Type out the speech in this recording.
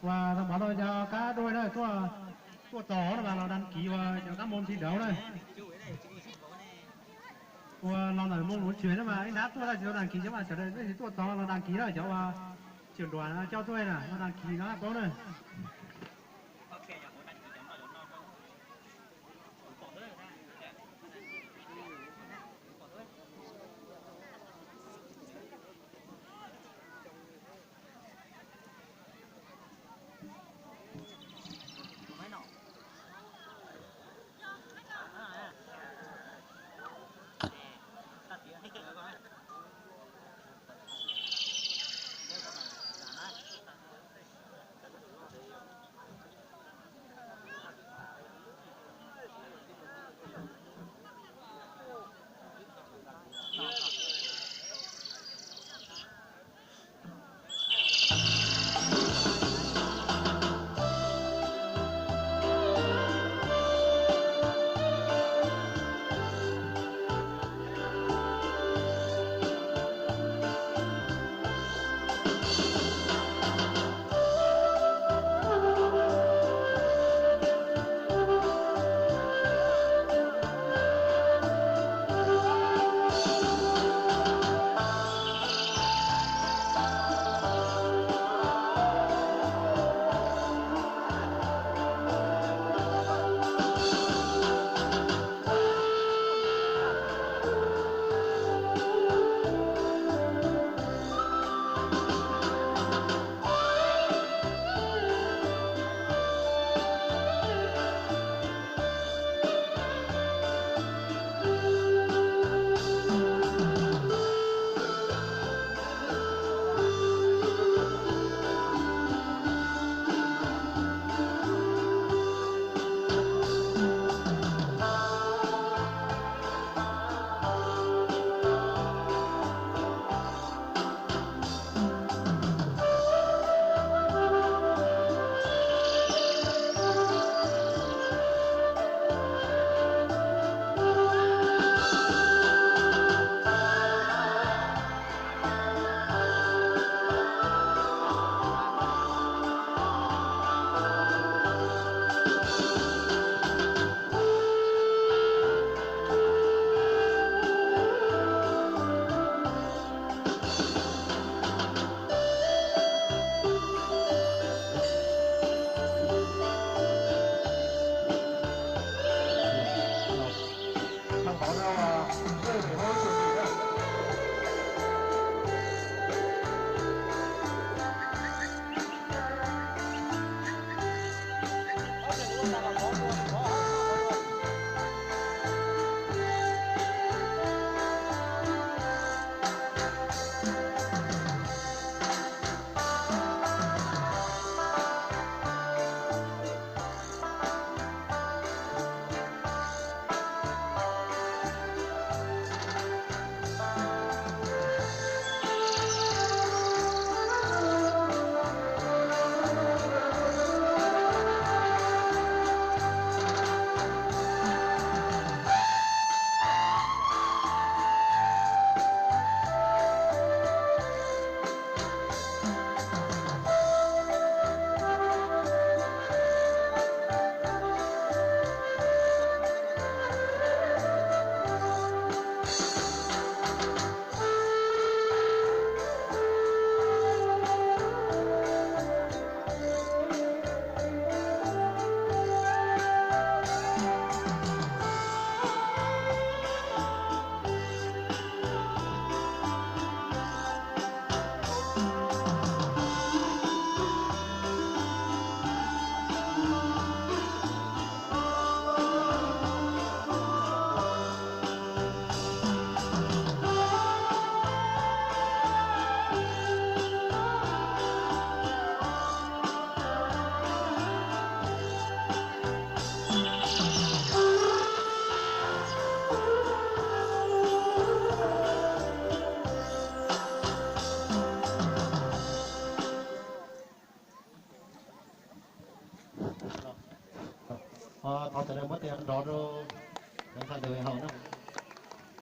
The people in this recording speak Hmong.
Ua tau pov tau cov kab duaj na tuaj, tuaj txog no mas los đăng ký ua cov kab moo thi đấu na. Ua los ntawm moo nuv tshwm no mas ib nrab tuaj tsis tau đăng ký cov mas sawv daws nej tsis tuaj txog los đăng ký na, cov ua trưởng đoàn coj tuaj na los đăng ký no paub na. Thov sawv daws muab tes nrov rau